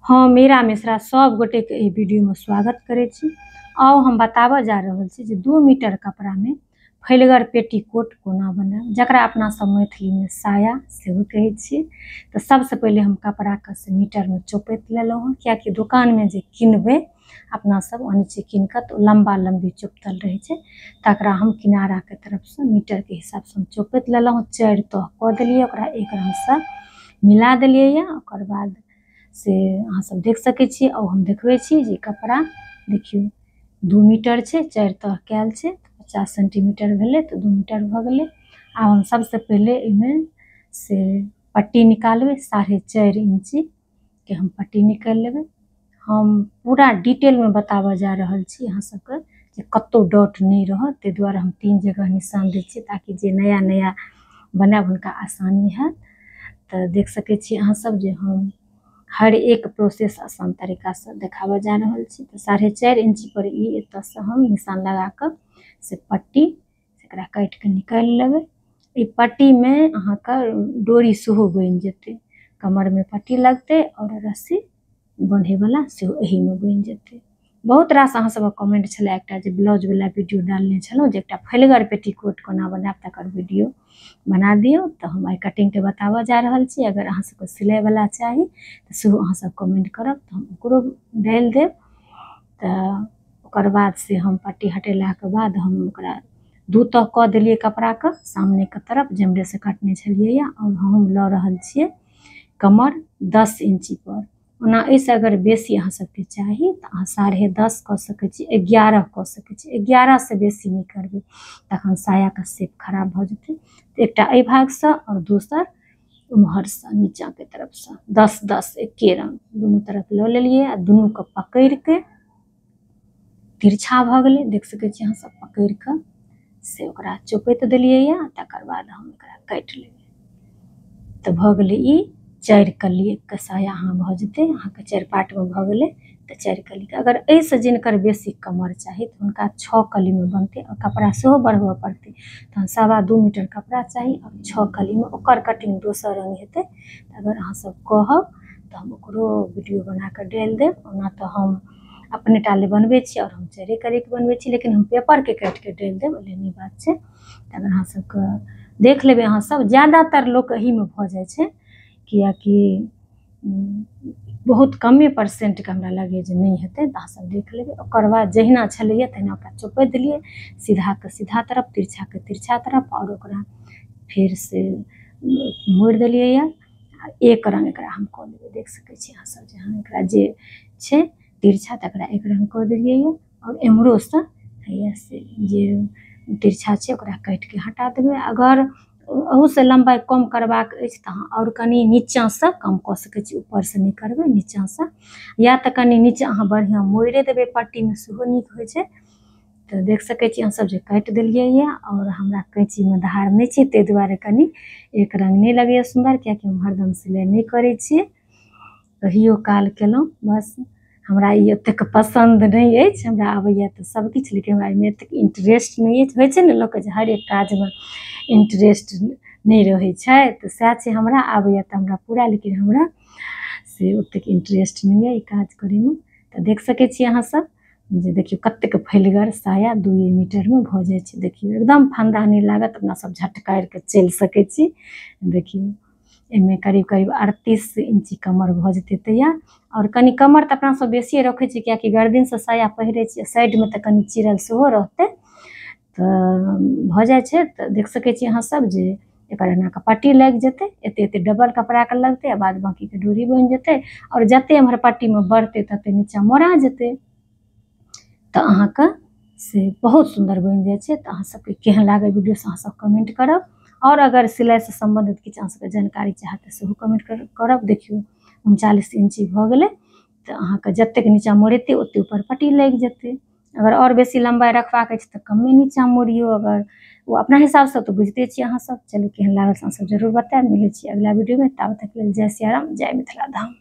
हम मीरा मिश्रा सब गोटे के एहि वीडियो में स्वागत करै छी। आउ हम बताबऽ जा रहल छी जे 2 मीटर कपड़ा में फैलगर पेटीकोट कोना बनायब, जकरा अपना सब मैथिली में साया सेहो कहै छी। तऽ सबसे पहिले हम कपड़ा के से मीटर में चौपैत लेलहुँ हँ, कियाकि दुकान में जे किनबै अपना सब अनै छियै कीन कऽ तऽ लम्बा लम्बी चौपतल रहै छै, तकरा हम किनारा के तरफ से मीटर के हिसाब से हम चौपैत लेलहुँ हँ। 4 तह कऽ देलियै, ओकरा एक रंग से मिला देलियै यऽ। ओकर बाद से अहाँ सब देख सकै छी। और हम देखबै छी जे कपड़ा देखियौ 2 मीटर छै, 4 तह कयल छै, 50 सेंटीमीटर भेलै तऽ 2 मीटर भऽ गेलै। आब हम सबसे पहिले एहिमे से पट्टी निकालबै, 4.5 इंची के हम पट्टी निकालि लेबै। हम पूरा डिटेल में बताबऽ जा रहल छी अहाँ सबके जे कतौ डॉट नहि रहत, ताहि दुआरे हम 3 जगह निशान दै छियै ताकि जे नया नया बनायब हुनका आसानी हैत। तऽ देख सकै छी अहाँ सब जे हम हर एक प्रोसेस आसान तरीका से देखाबऽ जा रहल छी। तऽ 4.5 इंच पर ई एतऽ से हम निशान लगा कऽ से पट्टी एकरा काटि कऽ निकालि लेबै। ई पट्टी में अहाँके डोरी सेहो बनि जेतै, कमर में पट्टी लगतै और रस्सी बन्धे वाला सेहो एही में बनि जेतै। बहुत रास अहाँ सबके कमेंट छलै एकटा जे ब्लाउज वाला वीडियो डालने छलहुँ जे एकटा फैलगर पेटीकोट कोना बनायब तकर वीडियो बना दियौ। तऽ हम आइ कटिंग के बताबऽ जा रहल छी। अगर अहाँ सबके सिलाई वाला चाही तऽ सेहो अहाँ सब कमेंट करब तऽ हम ओकरो डालि देब। तऽ ओकर बाद से हम पट्टी हटेलाके बाद हम ओकरा 2 तह कऽ देलियै कपड़ाके सामने के तरफ जेम्हरे से काटने छलियै यऽ। और हम लऽ रहल छियै कमर 10 इंची पर। ओना एहिसँ अगर बेसी अहाँ सबके चाही तऽ अहाँ 10.5 कऽ सकै छी, 11 कऽ सकै छी, 11 से बेसी नहि करबै तखन सायाके शेप खराब भऽ जेतै। तऽ एकटा एहि भागसँ आओर दोसर उम्हरसँ नीचाँके तरफसँ 10 10 एके रंग दुनू तरफ लऽ लेलियै आ दुनूके पकड़िके तिरछा भऽ गेलै। देख सकै छी अहाँ सब पकड़ि कऽ से ओकरा चौपैत देलियै यऽ। तकर बाद हम एकरा काटि लेबै तऽ भऽ गेलै ई 4 कली एक साया अहाँ भऽ जेतै। अहाँके 4 पार्ट में भऽ गेलै तऽ 4 कली। अगर एहिसँ जिनकर बेसी कमर चाही तऽ हुनका 6 कली में बनतै और कपड़ा सेहो बढ़बऽ पड़तै। तहन 2.25 मीटर कपड़ा चाही और 6 कली में ओकर कटिंग दोसर रंग हेतै। तऽ अगर अहाँ सब कहब तऽ हम ओकरो वीडियो बना कऽ डालि देब। ओना तऽ हम अपने टा ले बनबै छी और हम 4 कली के बनबै छी, लेकिन हम पेपर के काटि कऽ डालि देब, ओहि नहि बात छै। तऽ अगर अहाँ सबके देख लेबै अहाँ सब, ज्यादातर लोक एहिमे भऽ जाइ छै कियाकि बहुत कमे परसेंटके हमरा लगैए जे नहि हेतै। तऽ अहाँ सब देख लेबै। ओकर बाद जहिना छलैए तहिना ओकरा चौपैत देलियै, सीधाके सीधा तरफ, तिरछाके तिरछा तरफ, और ओकरा फेर से मोड़ि देलियै यऽ। एक रंग एकरा हम कऽ लेबै। देख सकै छी अहाँ सब जे हम एकरा जे छै तिरछा तकरा एक रंग कऽ देलियै यऽ। और एम्हरोसँ हैया से जे तिरछा छै ओकरा काटिके हटा देबै। अगर अहूसँ लम्बाइ कम करबाक अछि तऽ अहाँ आओर कनि नीचाँसँ कम कऽ सकै छी, ऊपरसँ नहि करबै, नीचाँसँ, या तऽ कनि नीचाँ अहाँ बढ़िआँ मोड़िए देबै पट्टीमे, सेहो नीक होइ छै। तऽ देख सकै छी अहाँ सब जे काटि देलियै यऽ। और हमरा कैंचीमे धार नहि छै ताहि दुआरे कनि एक रंग नहि लगैए सुन्दर, कियाकि हम हरदम सिलाइ नहि करै छियै, कहियो काल केलहुँ बस। हमरा ई ओतेक पसन्द नहि अछि, हमरा आबैए तऽ सब किछु, लेकिन हमरा एहिमे एतेक इंटरेस्ट नहि अछि। होइ छै ने लोकके जे हर एक काजमे इंटरेस्ट नहि रहै छै, तऽ सएह छै। हमरा आबैए तऽ हमरा पूरा, लेकिन हमरा से ओतेक इंटरेस्ट नहि यऽ ई काज करैमे। तऽ देख सकै छी अहाँ सब जे देखियौ कतेक फैलगर साया 2 मीटरमे भऽ जाइ छै। देखियौ एकदम फन्दा नहि लागत, अपना सब झटकारि कऽ चलि सकै छी। देखियौ एहिमे करीब करीब 38 इंची कमर भऽ जेतै तैयार। और कनि कमर तऽ अपना सब बेसिए रखै छियै, कियाकि गर्दनसँ साया पहिरै छियै, साइडमे तऽ कनि चिरल सेहो रहतै तऽ भऽ जाइ छै। तऽ देख सकै छी अहाँ सब जे एकर एना कऽ पट्टी लागि जेतै, एते एते डबल कपड़ाके लगतै आ बाद बाकीके डोरी बनि जेतै। और जते एम्हर पट्टीमे बढ़तै तते नीचाँ मोड़ा जेतै, तऽ अहाँके से बहुत सुन्दर बनि जाइ छै। तऽ अहाँ सबके केहन लागल वीडियो से अहाँ सब कमेंट करब। और अगर सिलाइसँ सम्बन्धित किछु अहाँ सबके जानकारी चाहत तऽ सेहो कमेंट करब। देखियौ 39 इंची भऽ गेलै, तऽ अहाँके जतेक नीचाँ मोड़ेतै ओते ऊपर पट्टी लागि जेतै। अगर आओर बेसी लम्बाइ रखबाक अछि तऽ कमे नीचाँ मोड़ियौ, अगर ओ अपना हिसाबसँ तऽ बुझिते छियै अहाँ सब। चलू केहन लागल से अहाँ सब जरूर बतायब। मिलै छी अगिला वीडियोमे, ताबत तक लेल जय सियाराम, जय मिथिला धाम।